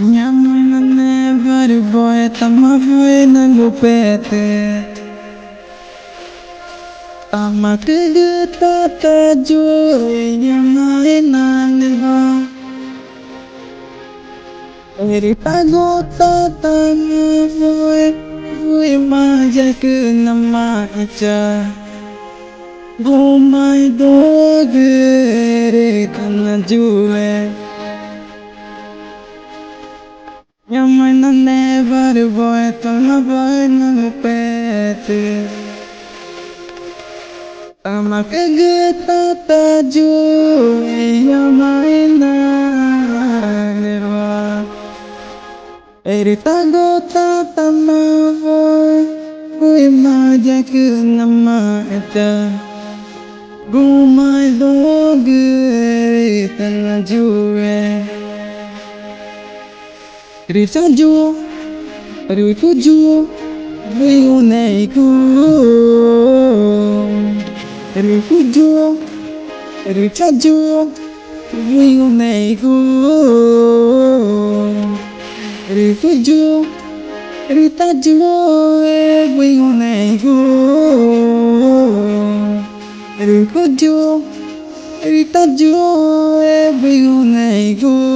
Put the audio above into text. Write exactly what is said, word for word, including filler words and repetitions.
Ñoma inaneware boe tama wüi nangupetü, tama cügü tatayu i ñoma inanewa. Erü tagu tata nüwa wüi mayacü namaã ta guma i duügü erü tanayue. Ñoma inaneware boe tama wüi nangupetü, tama cügü tatayu i ñoma inanewa. Erü tagu tata nüwa wüi mayacü namaã ta guma i duügü erü tanayue. Rü chayu, rü cuyu wüi ngunexü̃gu. Rü cuyu, rü chayu wüi ngunexü̃gu. Rü cuyu, rü tayue wüi ngunexü̃gu. Rü cuyu, rü tayue wüi ngunexü̃gu.